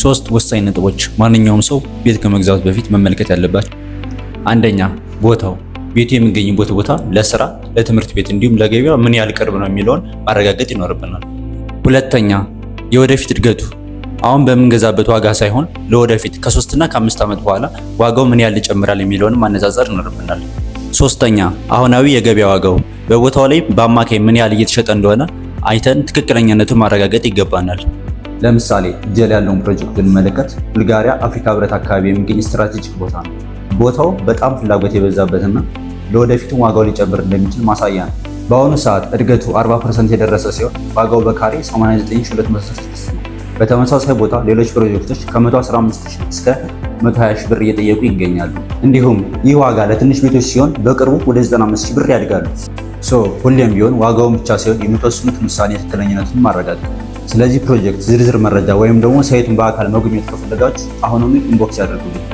ሶስት ወሳኝ ነጥቦች ማንኛውም ሰው ቤት ከመግዛቱ በፊት መመልከት ያለባቸው፣ አንደኛ ቦታው፣ ቤቱ የሚገኝበት ቦታ ለስራ፣ ለትምህርት ቤት እንዲሁም ለገበያ ምን ያህል ቅርብ ነው የሚለውን ማረጋገጥ ይኖርብናል። ሁለተኛ የወደፊት እድገቱ፣ አሁን በምንገዛበት ዋጋ ሳይሆን ለወደፊት ከ3 እና ከ5 ዓመት በኋላ ዋጋው ምን ያህል ይጨምራል የሚለውን ማነጻጸር ይኖርብናል። ሶስተኛ አሁናዊ የገበያ ዋጋው፣ በቦታው ላይ በአማካይ ምን ያህል እየተሸጠ እንደሆነ አይተን ትክክለኛነቱን ማረጋገጥ ይገባናል። ለምሳሌ እጄ ላይ ያለውን ፕሮጀክት ብንመለከት ቡልጋሪያ አፍሪካ ህብረት አካባቢ የሚገኝ strategic ቦታ ነው። ቦታው በጣም ፍላጎት የበዛበትና ለወደፊቱም ዋጋው ሊጨምር እንደሚችል ማሳያ ነው። በአሁኑ ሰዓት እድገቱ 40% የደረሰ ሲሆን ዋጋው በካሬ 89266 ነው። በተመሳሳይ ቦታ ሌሎች ፕሮጀክቶች ከ115 እስከ 120 ሺህ ብር እየጠየቁ ይገኛሉ። እንዲሁም ይህ ዋጋ ለትንሽ ቤቶች ሲሆን በቅርቡ ወደ 95 ሺህ ብር ያድጋሉ። So ሁሌም ቢሆን ዋጋውን ብቻ ሳይሆን የምትወስኑትን ውሳኔ ትክክለኝነቱን ማረጋገጥ። ስለዚህ ፕሮጀክት ዝርዝር መረጃ ወይም ደግሞ site ኡን በአካል መጎብኘት ከፈለጋችሁ አሁኑኑ inbox ያድርጉልኝ።